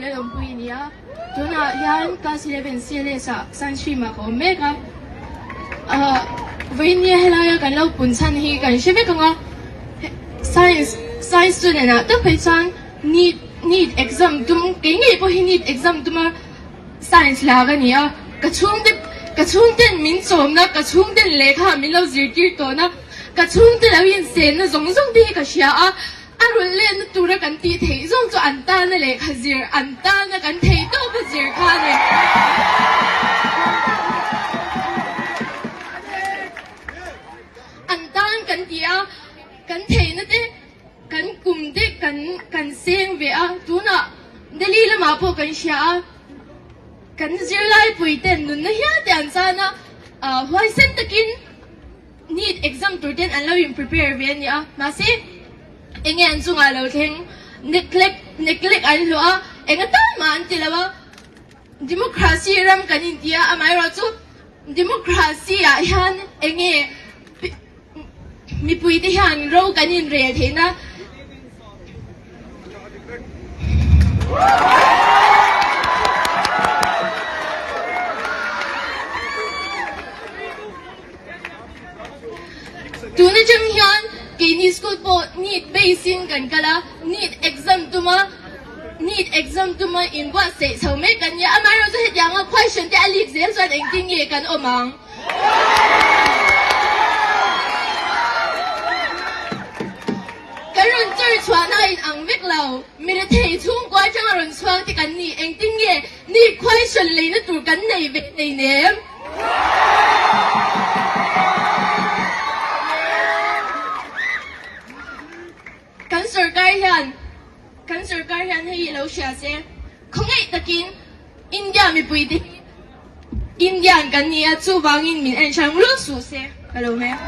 Lalawmpuii a ni a, tunah hian class 11 CLS ah science stream ah ka awm mek a. Ahh vawiin helaia kan lo pun chhan hi kan hre vek ang a, science science student ah tak phei chuan NEET NEET exam tum kei ngei pawh hi NEET exam tuma science la ka ni a, ka chhungte ka chhungten min chawmna ka chhungten lehkha min lo zirtir tawhna ka chhungte lo insenna zawng zawng te hi ka hria a. A rulh lehna tura kan tih theih zawng chu an tana lehkha zir, an tana kan theih tawp a zir kha a ni. An tan kan ti a, kan theihna te, kan kum te kan kan seng ve a, tunah Delhi lamah pawh kan hria a, kan zirlaipui ten nunna hial te an tan a, huaisen takin, NEET exam tur ten an lo in prepare ve a ni a, mahse enge an chungah lo thleng neglect neglect an hlawh a, enga tal mah an ti lo a, democracy ram kan in ti a, amaherawhchu democracy ah hian enge mipui te hian ro kan in rel theihna. Tun atang hian keini school pawh NEET base in kan kal a, NEET exam tuma NEET exam tuma inbuatsaih chho mek kan nia. Amaherawhchu hetianga question te a leak zel chuan engtin nge kan awm ang? Kan rawn chawr chhuahna a inang vek lo. Mi rethei chhungkua atanga rawn chhuak te kan ni. Engtin nge NEET question leina tur kan nei ve hleinem? Kan sorkar hian kan sorkar hian hei hi lo hria se, khawngaih takin India mipui te hi Indian kan ni a, chuvangin min en hrang lul suh se ka lo hmel.